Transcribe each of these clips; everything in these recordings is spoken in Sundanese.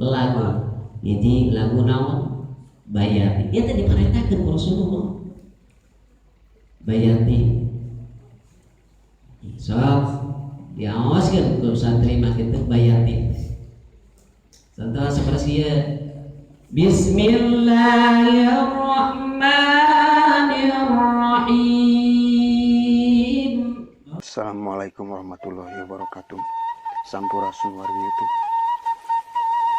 Lagu hiji lagu naon Bayati. Ieu teh diperintahkeun ku Rasulullah. Bayati. Sok diaoskeun ku santri mah kitu Bayati. Contoh seperti ieu. Bismillahirrahmanirrahim. Assalamualaikum warahmatullahi wabarakatuh. Sampurasun wargi YouTube.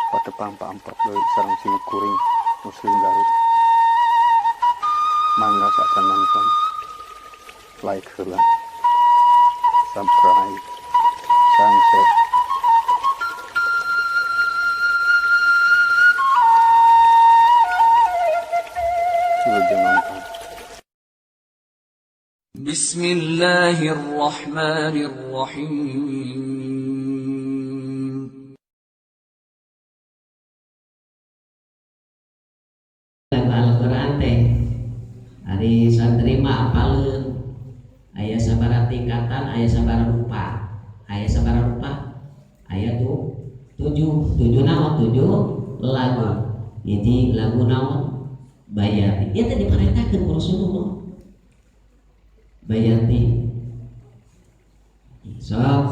Patepang paamprok deui sareng sim kuring Muslim Garut. Mangga saacan nonton. Like heula. Subscribe. Sareng share. Wilujeng nonton. بسم الله الرحمن الرحيم. Lagu Al-Qur'an teh ari santri mah apaleun aya sabaraha tingkatan, aya sabaraha rupa, aya sabaraha rupa, aya tuh tujuh, tujuh naon, tujuh lagu. Hiji lagu naon Bayati. Ieu teh diperintahkeun ku Rasulullah. Bayati. Sok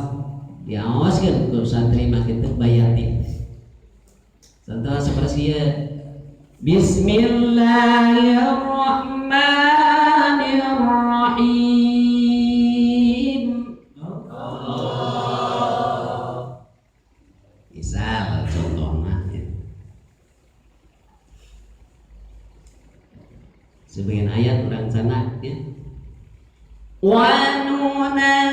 diaoskeun ku santri mah kitu Bayati. Contoh seperti ieu. Bismillahirrahmanirrahim. Misal contohna ya. Sebagian ayat urang sana ya. Wa nunazzilu